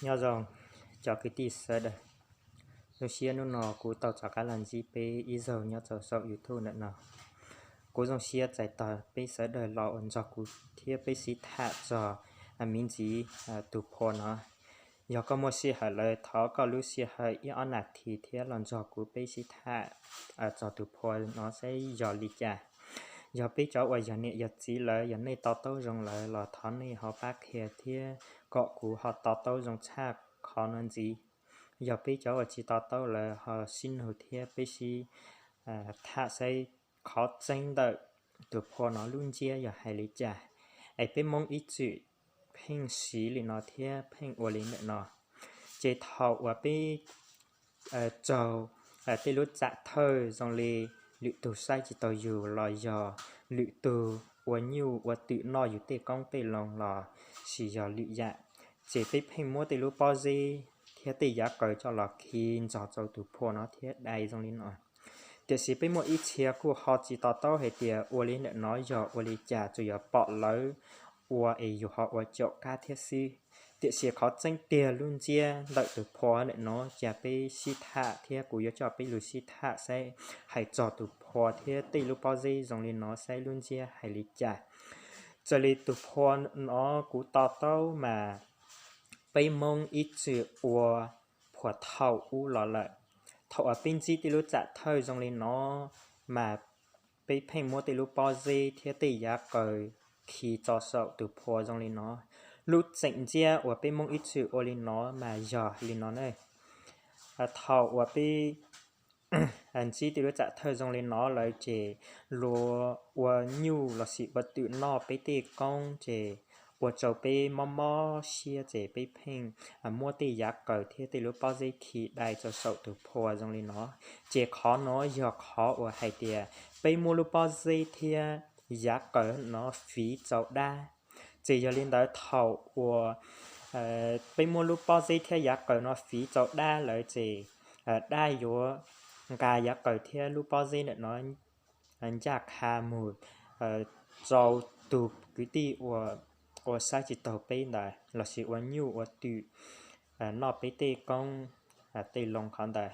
Nyob zoo cov kwv tij sawv daws, zoo siab hnub no kuv tau rov qab los ntsib peb ib zaug nyob rau saum YouTube ntawm no. Kuv zoo siab txais tos peb sawv daws los uas nrog kuv thiab peb sib tham txog me ntsis tus phua no. Yog koj muaj sij hawm lawm thov koj lub sij hawm ib ob nas this thiab los nrog kuv peb sib tham txog tus phua no saib yog li cas. Yog peb cov uas yog niam yog txiv lawm yog nej to taub zoo lawm los thov nej ho pab qhia thiab kom kuv ho to taub zoo tshaj qhov no ntxiv. Yog peb cov uas tsis to taub lawm ho sib nug thiab peb sib tham saib qhov tseeb ntawm tus phua no lub ntsiab yog hais li cas. Es peb Hmoob ib txwm pheej siv li no thiab pheej ua li ntawm no. Ces thaum uas peb raug tej lub tsam thawj zoo li lwm tug saib tsis taus yus los yog lwm tug ua nyuj ua twm noj yus tej qoob tej loo los sis yog lwm yam, ces peb pheej muab tej lub pob zeb thiab tej yav qaws coj los khi nrog rau tus phua no thiab dai zoo li no. Tiam sis peb muaj ib txhia kuj ho tsis to taub hais tias ua li ntawm no yog ua li cas, tsuas yog pom lawv ua es yus ho ua caum qab thiab xwb. Tiam sis qhov tseeb tiag lub ntsiab ntawm tus phua ntawm no cia peb sib tham thiab kuv yuav coj peb lug sib tham saib hais txog tus phua thiab tej lub pob zeb zoo li no saib lub ntsiab hais li cas. Raws li tus phua no kuv to taub mas peb Hmoob ib txwm ua phua thaum ub los lawm. Thaum uas peb ntsib tej lub tsam thawj zoo li no mas peb pheej muab tej lub pob zeb thiab tej yav qaws khi tso saum tus phua zoo li no. Lub tseem ntsiab uas peb Hmoob ib txwm ua li no mas yog li no ne. Thaum uas peb ntsib tej lub tsam thawj zoo li no lawm ces luag ua nyuj los sis ua twm noj peb tej qoob ces ua rau peb mob mob siab ces peb pheej muab tej yav qaws thiab tej lub pob zeb khi dai tso saum tus phua zoo li no. Ces qhov no yog qhov uas hais tias peb muab lub pob zeb thiab yav qaws no fiv rau dab. Ces yog li ntawd thaum uas peb muab lub pob zeb thiab yav qaws no fiv rau dab lawm ces dab yuav nqa yav qaws thiab lub pob zeb ntawm no ncaj qha mus rau tus kwv tij uas ua saib tsis taug peb ntawd los sis ua nyuj ua twm noj peb tej qoob tej loo qhov ntawd.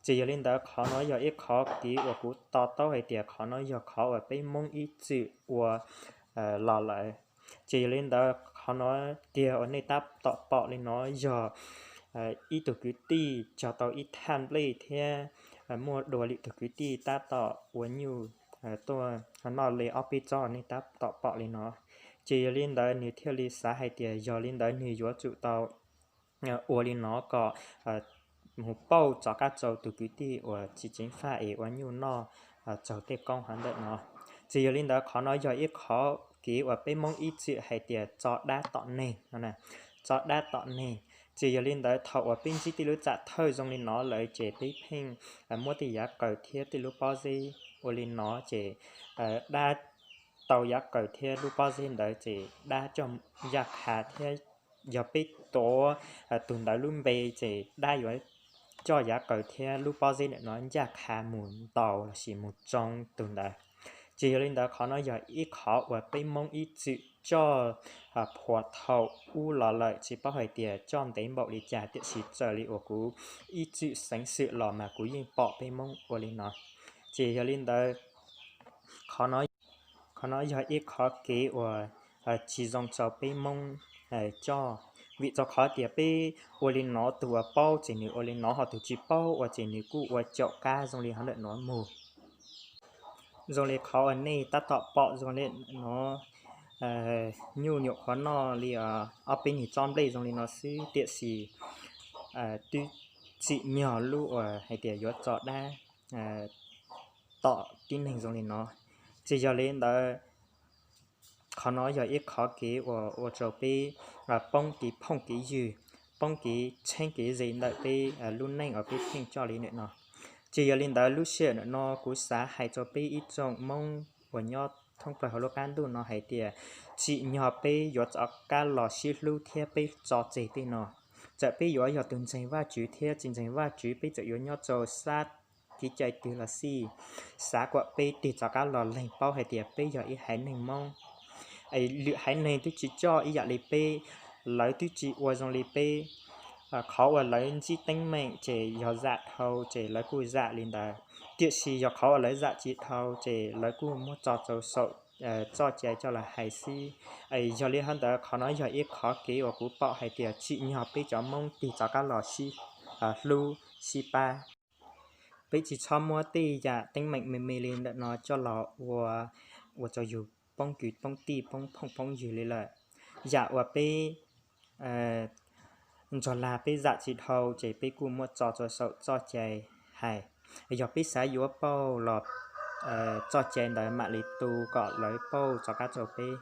Ces yog li ntawd qhov no yog ib qhov kev uas kuv to taub hais tias qhov no yog qhov uas peb Hmoob ib txwm ua los lawm. Ces yog li ntawd qhov no tiag uas nej tab tom pom li no yog ib tug kwv tij cog tau ib thaj nplej thiab muaj dua lwm tus kwv tij tab tom ua nyuj tuaj noj li ob peb tsob nej tab tom pom li no. Ces yog li ntawd nws thiaj li xav hais tias yog li ntawd nws yuav tsum tau ua li no kom mus pauj rov qab rau tus kwv tij uas tsis ceev faj es ua nyuj noj raug tej qoob qhov ntawm no. Ces yog li ntawd qhov no yog ib qhov kev uas peb Hmoob ib txwm hais tias tso dab tom neeg no, tso dab tom neeg. Ces yog li ntawd thaum uas peb ntsib tej lub tsam thawj zoo li no lawm ces peb pheej muab tej yav qaws thiab tej lub pob zeb ua li no ces dab tau yav qaws thiab lub pob zeb ntawd ces dab coj ncaj qha thiab yog peb tuav tus ntawd lub npe ces dab yuav coj yav qaws thiab lub pob zeb ntawm no ncaj qha mus ntaus los sis mus tsoo tus ntawd. Ces yog li ntawd qhov no yog ib qhov uas peb Hmoob ib txwm coj phua thaum ub los lawm, tsis paub hais tias coj ntev npaum li cas tiam sis raws li uas kuv ib txwm xeev xwm los mas kuv yeej pom peb Hmoob ua li no. Ces yog li ntawd qhov no yog ib qhov kev uas tsis zoo rau peb Hmoob coj, vim rau qhov tias peb ua li no tus uas paub ces nws ua li no, ho tus tsis paub ua ces nws kuj ua caum qab zoo li qhov ntawm no mus. Zoo li qhov uas nej tab tom pom zoo li no, nyuj nyuam qhuav noj li ob peb nyuag tsob nplej zoo li no xwb tiam sis twb tsim nyog lub uas hais tias yuav tso dab tom tib neeg zoo li no. Ces yog li ntawd qhov no yog ib qhov kev uas ua rau peb poob kev phooj kev ywg, poob kev tsheeb kev ze ntawm peb lub neej uas peb pheej coj li ntawm no. Ces yog li ntawd lub sij hawm ntawm no kuv xav hais rau peb ib tsoom Hmoob uas nyob thoob plaws hauv lub qab ntuj no hais tias tsim nyog peb yuav rov qab los sib hlub thiab peb tso tseg tej no. Txawm peb yuav yog tus ntseeg Vajtswv thiab tsis ntseeg Vajtswv, peb txawm yuav nyob rau sab kev cai twg los xij, xav kom peb tig rov qab los lees paub hais tias peb yog ib haiv neeg Hmoob. Lwm haiv neeg twb tsis coj ib yam li peb, lawv twb tsis ua zoo li peb, Qhov uas lawv ntsib teeb meem ces yog zam dhau ces lawv kuj zam li ntawd, tiam sis yog qhov uas lawv zam tsis dhau ces lawv kuj muab tso rau saum txoj cai coj los hais xwb. Yog li hov ntawd qhov no yog ib qhov kev uas kuv pom hais tias tsim nyog peb cov Hmoob tig rov qab los sib hlub sib pab. Peb tsis txhob muab tej yam teeb meem me me li ntawm no coj los ua, ua rau yus poob kwv poob tij poob phooj poob ywg li lawm. Yam uas peb nrog lag peb zam tsis dhau ces peb kuj muab tso rau saum txoj cai hais. Yog peb xav yuav pauj los txoj cai ntawd mam li tu kom lawv pauj rov qab rau peb.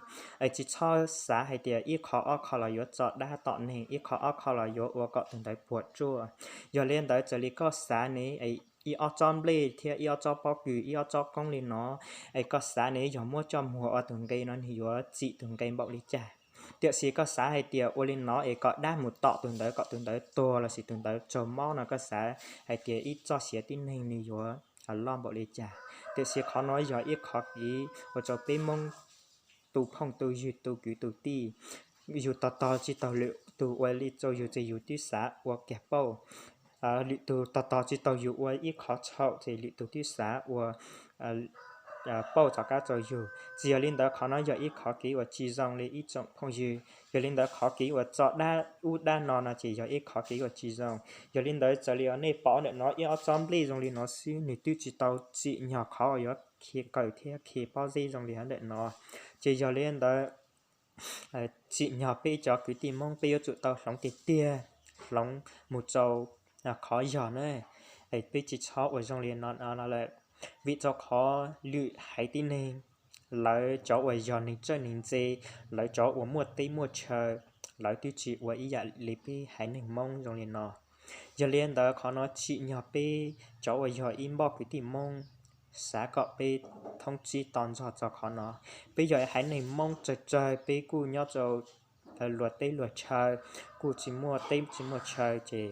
Es tsis txhob xav hais tias ib qho ob qho los yuav tso dab tom neeg, ib qho ob qho los yuav ua kom tus ntawd puas tsuaj. Yog li ntawd txawm li koj xav ne, ib ob tsob nplej thiab ib ob tsob pob kws, ib ob tsob koob li no, es koj xav ne yog muab coj muag ua tus nqe no nws yuav txim tus nqe npaum li cas. Tiam sis koj xav hais tias ua li no es kom dab mus tom tus ntawd kom tus ntawd tuag lossis tus ntawd raug mob no koj xav hais tias ib txoj sia tib neeg nws yuav loj npaum li cas. Tiam sis qhov no yog ib qhov kev ua rau peb Hmoob tu phooj tu ywg tu kwv tu tij. Yus tog tog tsis tau lwm tus ua li rau yus ces yus twb xav ua kiag pauj. Lwm tus tog tog tsis tau yus ua ib qhov txhaum ces lwm tus twb xav ua pauj rov qab rau yus. Tsis yog li ntawd qhov no yog ib qhov kev uas tsis zoo li ib tsoom phooj ywg. Yog li ntawd qhov kev uas tso dab ub dab no no ces yog ib qhov kev uas tsis zoo. Yog li ntawd txawm li nej pom ntawm no ib ob tsob nplej zoo li no xwb nws twb tsis tau tsim nyog qhov uas yuav khi kaws thiab khi pob zeb zoo li ntawm no. Ces yog li ntawd tsim nyog peb cov kwv tij Hmoob peb yuav tsum tau hloov tiag tiag, hloov mus rau qhov yog na. Peb tsis txhob ua zoo li no no lawm, vim rau qhov lwm haiv tib neeg, lawv cov uas yog neeg txawj neeg ntse, lawv cov uas muaj teb muaj chaw, lawv twb tsis ua ib yam li peb haiv neeg Hmoob zoo li no. Yog li ntawd qhov no tsim nyog peb cov uas yog ib npoj kwv tij Hmoob xav kom peb thoob tsib to nrog rau qhov no. Peb yog haiv neeg Hmoob tsawg tsawg peb kuj nyob rau luag teb luag chaw, kuj tsis muaj teb tsis muaj chaw ces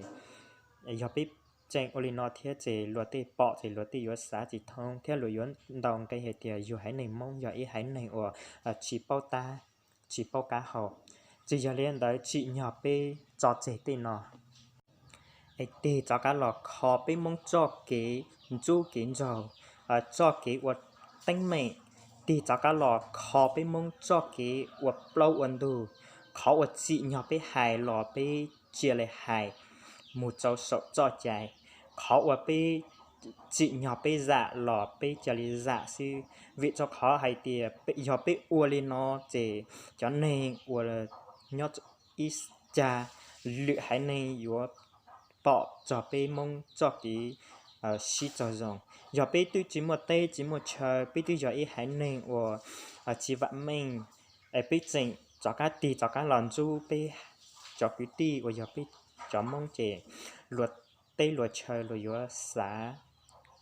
yog peb tseem ua li no thiab ces luag tej pom ces luag tej yuav xav tsis thoob thiab luag yuav ntaus nqe hais tias yus haiv neeg Hmoob yog ib haiv neeg uas tsis paub tab, tsis paub kab hau. Ces yog li ntawd tsim nyog peb tso tseg tej no es tig rov qab los kho peb Hmoob txoj kev ntxub kev nraug, txoj kev ua teeb meem, tig rov qab los kho peb Hmoob txoj kev ua plaub ua ntug. Qhov uas tsim nyog peb hais los peb cia li hais mus rau saum txoj cai. Qhov uas peb tsim nyog peb zam los peb cia li zam xwb, vim rau qhov hais tias yog peb ua li no ces cov neeg uas nyob ib cag lwm haiv neeg yuav pom txog peb Hmoob txoj kev sib txog zoo. Yog peb twb tsis muaj teb tsis muaj chaw, peb twb yog ib haiv neeg uas tsis vam meej, es peb tseem rov qab tig rov qab los ntxub peb cov kwv tij uas yog peb cov Hmoob ces luag teb luag chaw luag yuav xav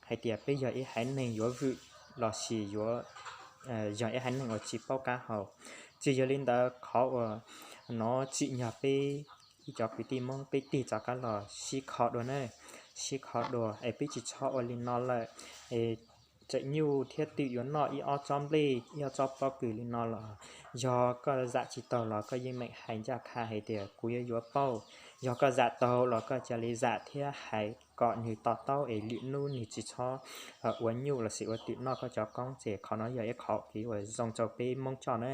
hais tias peb yog ib haiv neeg yuav vwm lossis yuav yog ib haiv neeg uas tsis paub kab hau. Ces yog li ntawd qhov uas no tsim nyog peb ib cov kwv tij Hmoob peb tig rov qab los sib kho dua na, sib kho dua es peb tsis txhob ua li no lawm. Tseem nyuj thiab twm yuav noj ib ob tsob nplej ib ob tsob pob kws li no los yog koj zam tsis taus los koj yeej meem hais ncaj qha hais tias kuv yuav yuav pauj. Yog koj zam tau los koj cia li zam thiab hais kom nws to taub es lwm hnub nws tsis txhob ua nyuj lossis ua twm noj koj cov koob. Ces qhov no yog ib qho kev uas zoo rau peb Hmoob coj na.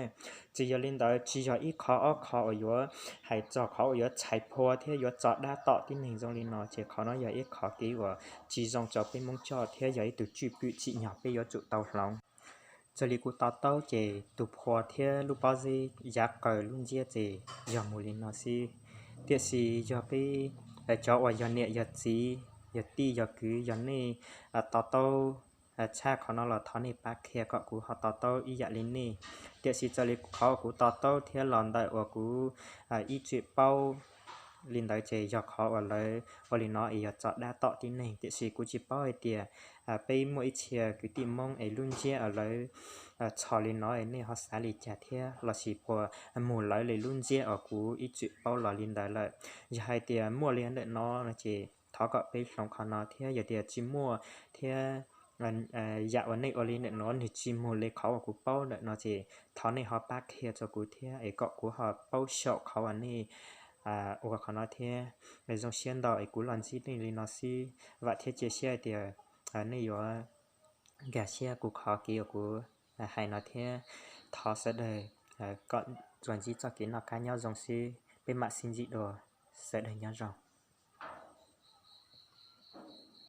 Ces yog li ntawd tsis yog ib qho ob qho uas yuav hais txog qhov uas yuav txhais phua thiab yuav tso dab tom tib neeg zoo li no, ces qhov no yog ib qho kev uas tsis zoo rau peb Hmoob coj thiab yog ib tug tswj pwm tsim nyog peb yuav tsum tau hloov. Raws li kuv to taub ces tus phua thiab lub pob zeb yav qaws lub ntsiab ces yog mus li no xwb. Tiam sis yog peb cov uas yog niam yog txiv yog tij yog kwv yog nej to taub tshaj qhov no los thov nej pab qhia kom kuv ho to taub ib yam li nej. Tiam sis raws li qhov kuv to taub thiab los ntawm uas kuv ib txwm paub li ntawd ces yog qhov uas lawv ua li no es yog tso dab tom tib neeg. Tiam sis kuv tsis paub hais tias peb muaj ib txhia kwv tij Hmoob es lub ntsiab uas lawv txhos li no es nej ho xav li cas thiab lossis puas mus lawv li lub ntsiab uas kuv ib txwm paub los li ntawd lawm. Yog hais tias muaj li ntawm no no ces thov kom peb hloov qhov no thiab yog tias tsis muaj thiab yam uas nej ua li ntawm no nws tsis mus li qhov uas kuv paub ntawm no ces thov nej ho pab qhia rau kuv thiab es kom kuv ho paub xyaum qhov uas nej ua qhov no thiab. Zoo siab ntau es kuv los ntsib nej li no xwb, vam thiab cia siab hais tias nej yuav nkag siab kuv qhov kev uas kuv hais no thiab. Thov sawv daws kom tsuas ntsib txoj kev noj qab nyob zoo xwb, peb mam sib ntsib dua, sawv daws nyob zoo.